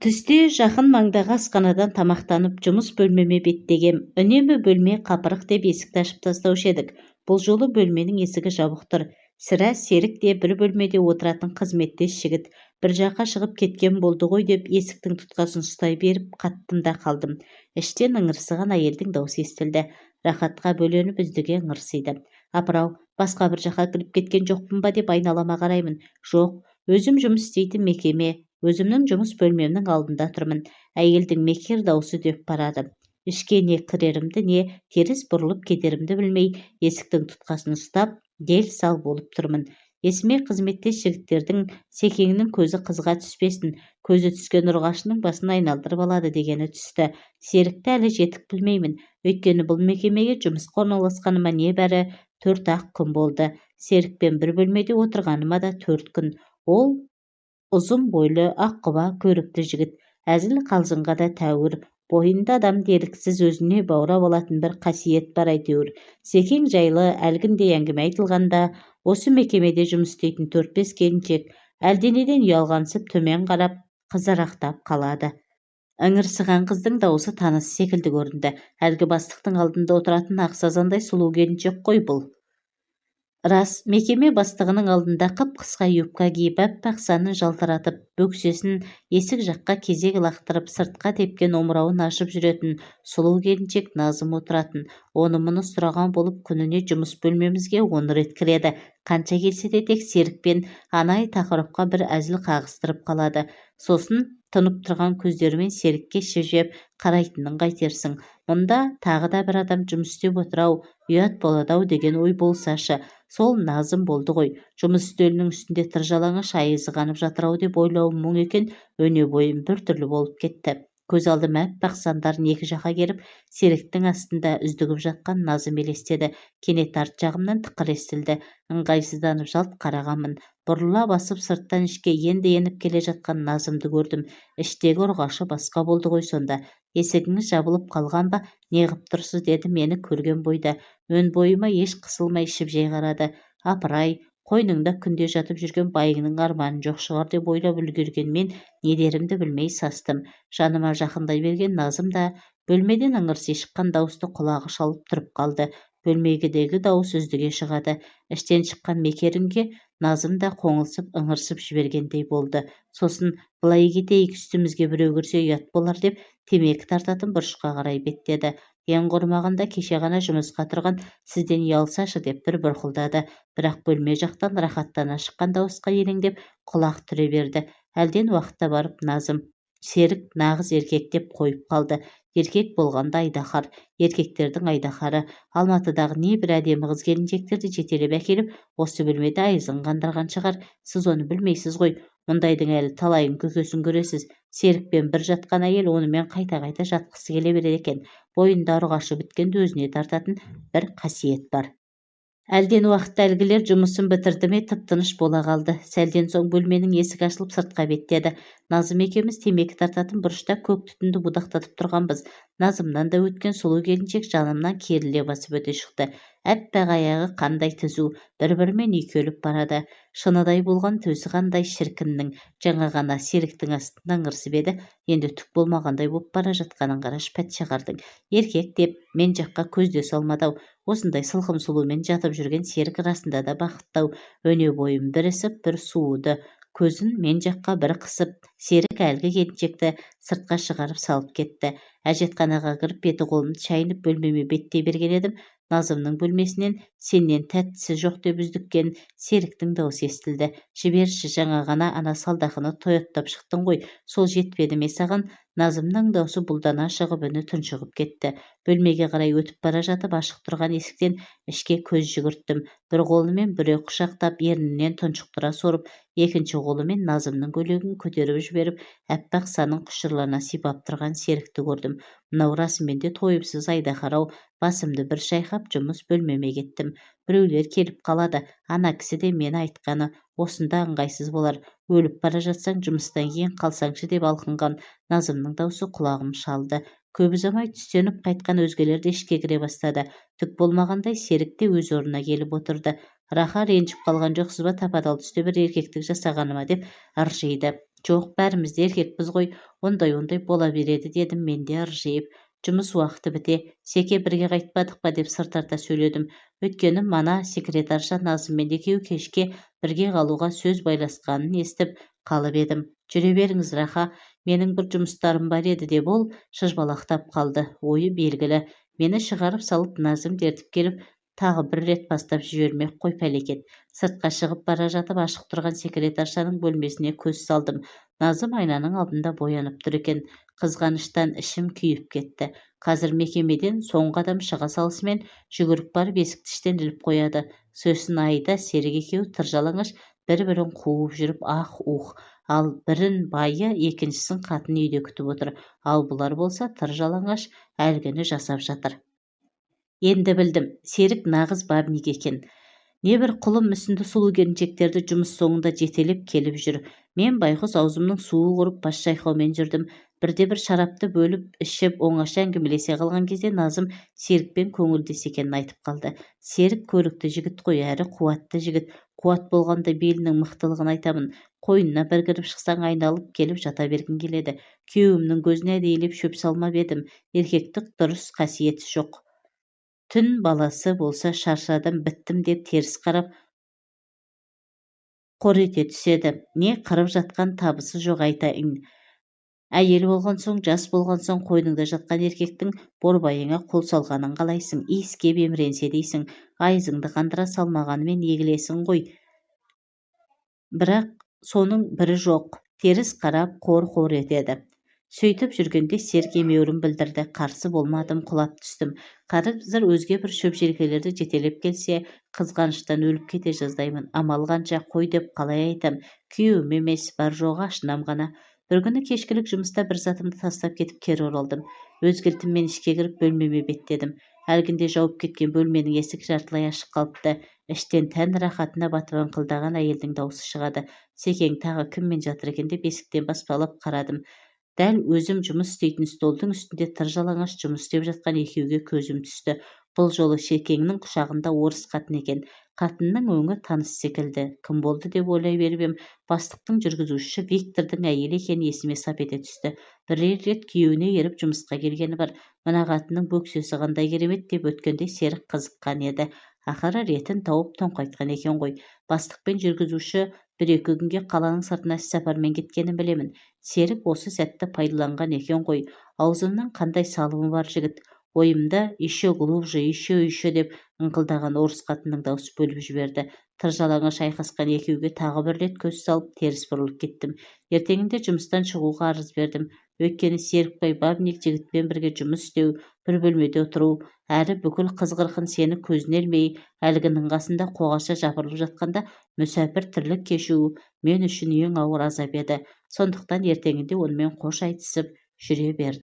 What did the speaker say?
Түсте жақын маңдағы асханадан тамақтанып, жұмыс бөлмеме беттегем. Үнемі бөлме қапырық деп есікті ашып тастаушы едік. Бұл жолы бөлменің есігі жабық тұр. Сірә, Серік те бір бөлмеде отыратын қызметтес жігіт бір жаққа шығып кеткен болды ғой деп есіктің тұтқасын ұстай беріп қаттым да қалдым. Іштен ыңырсыған әйелдің даусы естілді. Рахатқа бөленіп, үздіге ыңырсиды. Апырау, басқа бір жаққа кіріп кеткен жоқпын ба деп айналама қараймын. Жоқ, өзім жұмыс істейтін мекеме, өзімнің жұмыс бөлмемнің алдында тұрмын. Әйелдің мекер даусы үдеп барады. Ішке не кірерімді, не теріс бұрылып кетерімді білмей, есіктің тұтқасын ұстап, дел-сал болып тұрмын. Есіме қызметтес жігіттердің «Секеңнің көзі қызға түспесін, көзі түскен ұрғашының басын айналдырып алады» дегені түсті. Серікті әлі жетік білмеймін. Өйткені бұл мекемеге жұмысқа орналасқаныма небәрі 4-ақ күн болды. Серікпен бір бөлмеде отырғаныма да 4 күн. Ол ұзын бойлы, аққұба, көрікті жігіт. Әзіл-қалжыңға да тәуір. Бойында адамды еріксіз өзіне баурап алатын бір қасиет бар әйтеуір. Секең жайлы әлгіндей әңгіме айтылғанда, осы мекемеде жұмыс істейтін 4-5 келіншек әлденеден ұялғансып төмен қарап, қызарақтап қалады. Ыңырсыған қыздың даусы таныс секілді көрінді. Әлгі бастықтың алдында отыратын ақ сазандай сұлу келіншек қой бұл. Рас, мекеме бастығының алдында қып-қысқа юбка киіп, аппақ санын жалтыратып, бөксесін есік жаққа кезек лақтырып, сыртқа тепкен омырауын ашып жүретін сұлу келіншек Назым отыратын. Оны-мұны сұраған болып күніне жұмыс бөлмемізге 10 рет кіреді. Қанша келсе де тек Серікпен анай тақырыпқа бір әзіл қағыстырып қалады. Сосын тұнып тұрған көздерімен Серікке шіп қарайтынын қайтерсің. Мұнда тағы да бір адам жұмыс істеп отыр-ау, ұят болады-ау деген ой болсашы. Сол Назым болды ғой. Жұмыс үстелінің үстінде тыр жалаңаш айызы қанып жатыр-ау деп ойлауым мұң екен, өне бойым біртүрлі болып кетті. Көз алдыма аппақ сандарын екі жаққа керіп, Серіктің астында үздігіп жатқан Назым елестеді. Кенет арт жағымнан тықыр естілді. Ыңғайсызданып жалт қарағанмын. Бұрыла басып сырттан ішке енді еніп келе жатқан Назымды көрдім. Іштегі ұрғашы басқа болды ғой сонда. Есігіңіз жабылып қалған ба, неғып тұрсыз деді мені көрген бойда. Өн бойыма еш қысылмай шіп-жай қарады. Апырай, қойныңда күнде жатып жүрген байыңның арманы жоқ шығар деп ойлап үлгерген мен не дерімді білмей састым. Жаныма жақындай берген Назым да бөлмеден ыңырси шыққан дауысты құлағы шалып тұрып қалды. Бөлмедегі дауыс үздіге шығады. Іштен шыққан мекер үнге Назым да қоңылсып ыңырсып жібергендей болды. Сосын былай кетейік, үстімізге біреу кірсе ұят болар деп темекі тартатын бұрышқа қарай беттеді. Ең құрмағанда кеше ғана жұмысқа тұрған сізден ұялсашы деп бір бұрқылдады. Бірақ бөлме жақтан рахаттана шыққан дауысқа елеңдеп құлақ түре берді. Әлден уақытта барып Назым «Серік нағыз еркек» деп қойып қалды. Еркек болғанда айдаһар, еркектердің айдаһары. Алматыдағы небір әдемі қыз келіншектерді жетелеп әкеліп, осы бөлмеде айызын қандырған шығар. Сіз оны білмейсіз ғой. Мұндайдың әлі талайын көкесін көресіз. Серікпен бір жатқан әйел онымен қайта-қайта жатқысы келе береді екен. Бойында ұрғашы біткенді өзіне тартатын бір қасиет бар. Әлден уақытта әлгілер жұмысын бітірді ме, тып-тыныш бола қалды. Сәлден соң бөлменің есігі ашылып сыртқа беттеді. Назым екеуміз темекі тартатын бұрышта көк түтінді будақтатып тұрғанбыз. Назымнан да өткен сұлу келіншек жанымнан керіле басып өте шықты. Аппақ аяғы қандай түзу, бір-бірімен үйкеліп барады. Шыныдай болған төсі қандай шіркіннің. Жаңа ғана Серіктің астында ыңырсып еді, енді түк болмағандай боп бара жатқанын қарашы пәтшағардың. Еркек деп мен жаққа көз де салмады-ау. Осындай сылқым сұлумен жатып жүрген Серік расында да бақытты-ау. Өне бойым бір ісіп, бір суыды. Көзін мен жаққа бір қысып, Серік әлгі келіншекті сыртқа шығарып салып кетті. Әжетханаға кіріп беті-қолымды шайынып бөлмеме беттей берген едім, Назымның бөлмесінен «Сенен тәттісі жоқ» деп үздіккен Серіктің даусы естілді. Жіберші, жаңа ғана ана салдақыны тойоттап шықтың ғой, сол жетпеді ме саған? Назымның даусы бұлдана шығып, үні тұншығып кетті. Бөлмеге қарай өтіп бара жатып, ашық тұрған есіктен ішке көз жүгірттім. Бір қолымен бүре құшақтап, ернінен тұншықтыра сорып, екінші қолымен Назымның көйлегін көтеріп жіберіп, аппақ санын құшырлана сипап тұрған Серікті көрдім. Мынау расымен де тойымсыз айдаһар-ау. Басымды бір шайқап, жұмыс бөлмеме кеттім. Біреулер келіп қалады. Ана кісі де мені айтқаны осында ыңғайсыз болар. Өліп бара жатсаң, жұмыстан кейін қалсаңшы деп алқынған Назымның даусы құлағым шалды. Көп ұзамай түстеніп қайтқан өзгелер де ішке кіре бастады. Түк болмағандай Серік те өз орнына келіп отырды. Раха, ренжіп қалған жоқсыз ба, тапа-тал түсте бір еркектік жасағаныма деп ыржиды. Жоқ, бәріміз де еркекпіз ғой, ондай-ондай бола береді, дедім мен де ыржиып. Жұмыс уақыты біте, Секе, бірге қайтпадық па, деп сыр тарта сөйледім. Өйткені мана секретарша Назыммен екеуі кешке бірге қалуға сөз байласқанын естіп қалып едім. Жүре беріңіз, Раха, менің бір жұмыстарым бар еді, деп ол шыжбалақтап қалды. Ойы белгілі, мені шығарып салып, Назым ертіп келіп, тағы бір рет бастап жібермек қой, пәлекет. Сыртқа шығып бара жатып, ашық тұрған секретаршаның бөлмесіне көз салдым. Назым айнаның алдында боянып тұр екен. Қызғаныштан ішім күйіп кетті. Қазір мекемеден соңғы адам шыға салысымен жүгіріп барып есікті іштен іліп қояды. Сосын Айда, Серік екеуі тыр жалаңаш бір-бірін қуып жүріп ах-ух. Ал бірін байы, екіншісін қатыны үйде күтіп отыр. Ал бұлар болса тыр жалаңаш әлгіні жасап жатыр. Енді білдім, Серік нағыз бабник екен. Небір құлын мүсінді сұлу келіншектерді жұмыс соңында жетелеп келіп жүр. Мен байғұс аузымның суы құрып, бас шайқаумен жүрдім. Бірде-бір шарапты бөліп ішіп, оңаша әңгімелесе қалған кезде Назым Серікпен көңілдес екенін айтып қалды. Серік көрікті жігіт қой, әрі қуатты жігіт. Қуат болғанда белінің мықтылығын айтамын. Қойнына бір кіріп шықсаң, айналып келіп жата бергің келеді. Күйеуімнің көзіне әдейілеп шөп салмап едім. Еркектік дұрыс қасиеті жоқ. Түн баласы болса, шаршадым, біттім деп теріс қарап қор ете түседі. Не қырып жатқан табысы жоқ айтайын. Әйел болған соң, жас болған соң қойныңда жатқан еркектің борбайыңа қол салғанын қалайсың, иіскеп еміренсе дейсің, айызыңды қандыра салмағанымен егілесің ғой. Бірақ соның бірі жоқ, теріс қарап қор-қор етеді. Сөйтіп жүргенде Серік емеурін білдірді. Қарсы болмадым, құлап түстім. Қазір өзге бір шөп желкелерді жетелеп келсе, қызғаныштан өліп кете жаздаймын. Амал қанша, қой деп қалай айтам, күйеуім емес, бар-жоғы ашынам ғана. Бір күні кешкілік жұмыста бір затымды тастап кетіп кері оралдым. Өз кілтіммен ішке кіріп, бөлмеме беттедім. Әлгінде жауып кеткен бөлменің есігі жартылай ашық қалыпты. Іштен тән рахатына батып аңқылдаған әйелдің даусы шығады. Секең тағы кіммен жатыр екен деп есіктен баспалап қарадым. Дәл өзім жұмыс істейтін столдың үстінде тыр жалаңаш жұмыс істеп жатқан екеуге көзім түсті. Бұл жолы Шекеңнің құшағында орыс қатын екен. Қатынның өңі таныс секілді. Кім болды деп ойлай беріп ем, бастықтың жүргізушісі Виктордың әйелі екені есіме сап ете түсті. Бірер рет күйеуіне еріп жұмысқа келгені бар. Мына қатынның бөксесі қандай керемет деп өткенде Серік қызыққан еді. Ақыры ретін тауып тоңқайтқан екен ғой. Бастық пен жүргізуші бір-екі күнге қаланың сыртына іссапармен кеткенін білемін. Серік осы сәтті пайдаланған екен ғой. Аузымның қандай салымы бар жігіт. Ойымды «Еще глубже, еще, еще» деп ыңқылдаған орыс қатынның даусы бөліп жіберді. Тыр жалаңаш айқасқан екеуге тағы бір рет көз салып, теріс бұрылып кеттім. Ертеңінде жұмыстан шығуға арыз бердім. Өйткені Серікбай бабник жігітпен бірге жұмыс істеу, бір бөлмеде отыру, әрі бүкіл қыз-қырқын сені көзіне ілмей, әлгінің қасында қоғаша жапырылып жатқанда мүсәпір тірлік кешу мен үшін ең ауыр азап еді. Сондықтан ертеңінде онымен қош айтысып жүре бердім.